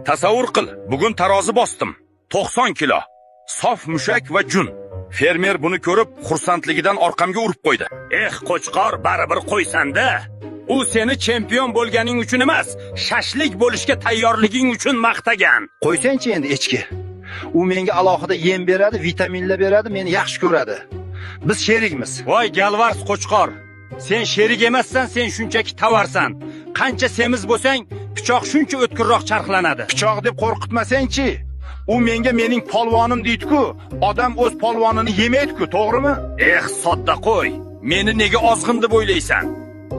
Tasavvur qil, bugun tarozi bosdim. 90 kilo. Sof mushak va jun. Fermer buni ko'rib, xursandligidan orqamga urib qo'ydi. Eh, qo'chqor, baribir qo'ysan-da. U seni chempion bo'lganing uchun emas, shashlik bo'lishga tayyorliging uchun maqtagan. Qo'ysangchi endi, echki. U menga alohida yem beradi, vitaminlar beradi, meni yaxshi ko'radi. Biz sherikmiz. Voy galvars qo'chqor. Sen sherik emassan, sen shunchaki tovarsan. Qancha semiz bo'lsang, pichoq shuncha o'tkirroq charxlanadi. Pichoq deb qo'rqitmasang-chi. U menga mening polvonim deydi-ku. Odam o'z polvonini yemaydi-ku, to'g'rimi? Eh, sodda qo'y. Meni nega ozg'in deb o'ylaysan?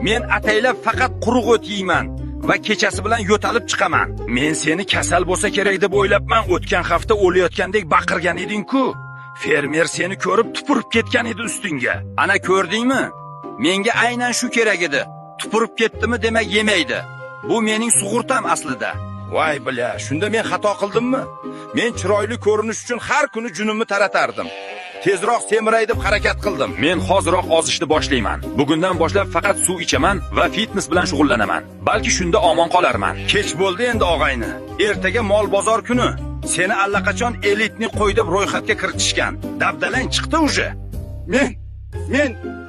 Men ataylab faqat quruq o't yeyman va kechasi bilan yo'talib chiqaman. Men seni kasal bo'lsa kerak deb o'ylabman. O'tgan hafta o'layotgandek baqirgan eding-ku. Fermer seni ko'rib tupurib ketgan edi ustingga. Ana ko'rdingmi? Menga aynan shu kerak edi. Tupurib ketdimi, demak yemaydi. Bu mening sug'urtam aslida. Voy бля, shunda men xato qildimmi? Men chiroyli ko'rinish uchun har kuni junimni taratardim. Tezroq semiray deb harakat qildim. Men hoziroq ozishni boshlayman. Bugundan boshlab faqat suv ichaman va fitness bilan shug'ullanaman. Balki shunda omon qolarman. Kech bo'ldi endi, og'ayni. Ertaga mol bozor kuni. Seni allaqachon элитный qo'y deb ro'yxatga kiritishgan. Dabdalang chiqdi уже.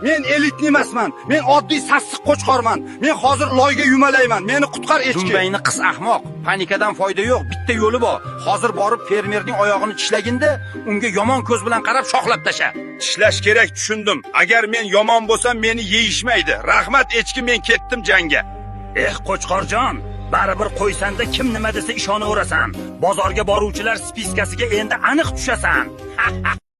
Men элитный emasman. Men oddiy sassiq qo'chqorman. Men hozir loyga yumalayman. Meni qutqar, echki. Dumbangni qis, ahmoq. Panikadan foyda yo'q, bitta yo'li bor. Hozir borib fermerning oyog'ini tishlaginda, unga yomon ko'z bilan qarab shoxlab tasha. Tishlash kerak, tushundim. Agar men yomon bo'lsam, meni yeyishmaydi. Rahmat, echki, men ketdim jangga. Eh, qo'chqorjon, baribir qo'ysanda, kim nima desa ishonaverasan. Bozorga boruvchilar списка siga endi aniq tushasan.